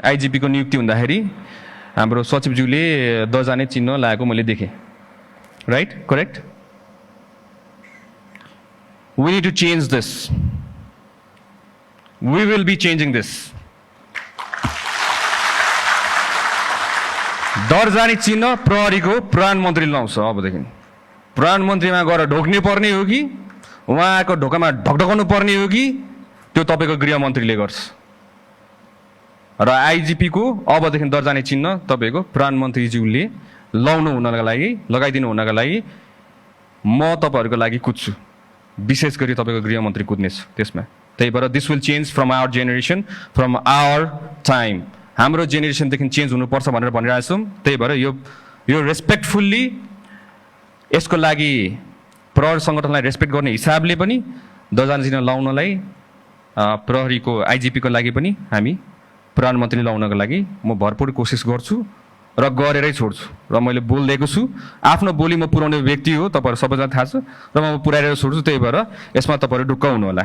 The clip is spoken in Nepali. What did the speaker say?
आइजिपीको नियुक्ति हुँदाखेरि हाम्रो सचिवज्यूले दर्जाने चिन्ह लगाएको मैले देखेँ, right? Correct? We need to change this. We will be changing this. दर्जाने चिन्ह प्रहरीको प्रधानमन्त्रीले लाउँछ। अबदेखि प्रधानमन्त्रीमा गएर ढोक्ने पर्ने हो कि उहाँको ढोकामा ढकढकाउनु पर्ने हो कि त्यो तपाईँको गृहमन्त्रीले गर्छ। र आइजिपीको अबदेखि दर्जाने चिन्ह तपाईँको प्रधानमन्त्रीज्यूले लगाइदिनु हुनका लागि म तपाईँहरूको लागि कुद्छु, विशेष गरी तपाईँको गृहमन्त्री कुद्नेछ त्यसमा। त्यही भएर this will change from our generation, from our time. हाम्रो जेनेरेसनदेखि चेन्ज हुनुपर्छ भनेर भनिरहेको छौँ। त्यही भएर यो रेस्पेक्टफुल्ली यसको लागि प्रहरी सङ्गठनलाई रेस्पेक्ट गर्ने हिसाबले पनि दर्जाने चिन्ह लाउनलाई प्रहरीको आइजिपीको लागि पनि हामी प्रधानमन्त्री लाउनको लागि म भरपूर कोसिस गर्छु र गरेरै छोड्छु। र मैले बोलिदिएको छु, आफ्नो बोली म पुर्याउने व्यक्ति हो, तपाईँहरू सबैजना थाहा छ, र म पुर्याएर छोड्छु। त्यही भएर यसमा तपाईँहरू ढुक्क हुनु होला।